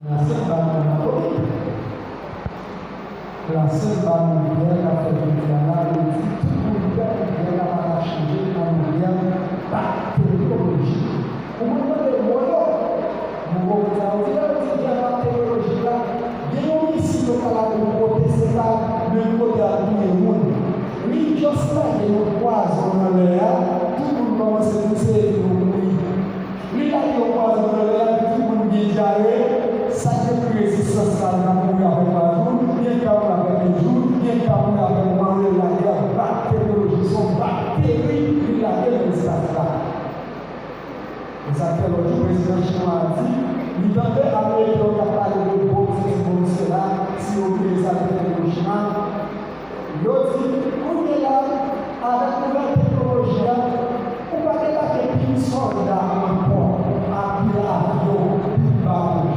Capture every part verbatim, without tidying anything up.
Lasent ba nou nan polit. Lasent ba nou pyè k ap fè jodi a la, yo di tout moun pyè, pyè la pa ka chanje nan nou pyè, bakterioloji. Ou konn tande mo yo? Mo yo konn sa yo di la, yo di pyè bakterioloji la, gen yon misil yo ka lage yon kote, se pa menm kote a touye moun. Li just lage yon pwazon nan lè a, tout moun kòmanse touse epi yo mouri. Li lage yon pwazon nan lè a, epi tout moun gen dyare. Sa k gen pou rezistans la, l ap mouri apre twa jou, gen k ap mouri apre kenz jou, gen k ap mouri apre mwa, yo lage a, bakterioloji, se yon bakteri li lage nan espas la. E sa k fè lòt jou, prezidan chinwa a di, li tande Ameriken yo k ap pale de bonm sesi, bonm sela, si yo vle sa, li te Hiroshima. Yo di, kounye la, avèk nouvèl teknoloji a, ou pa debake pil sòlda ankò, ak pil avyon, pil bato.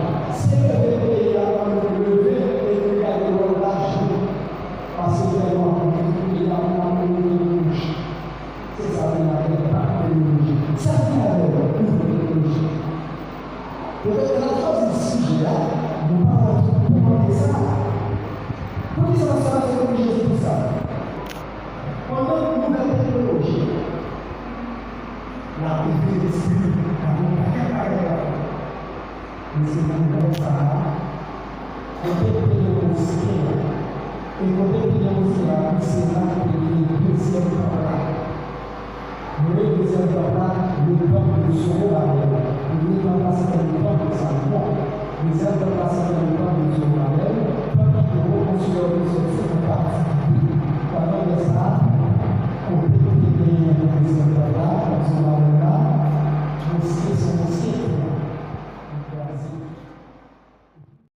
Se leve peyi a, ann leve, e nou gade wòl laj nou. Paske fè nou ap mouri, e ap mouri wouj. Se sa nou rele bakterioloji. Sa nou rele bakterioloji. Petèt ke n ap chwazi sijè a, nou pa wè tout pwofondè sa. Poukisa nou sa, se pou Jezi di sa? Pandan nouvèl teknoloji la rive, lespri, la gen yon pakèt bagay la. Men se moman sa a, kote te gen moske a, e kote te gen moske a, se la ke te gen dezyèm tanp la. Nou rele dezyèm tanp la, le tanp de Zorobabèl. Premye tanp la, se te le tanp de Salomon. Dezyèm tanp la, se te le tanp de Zorobabèl. Tanp ki te rekonstwi an de sòti nan pati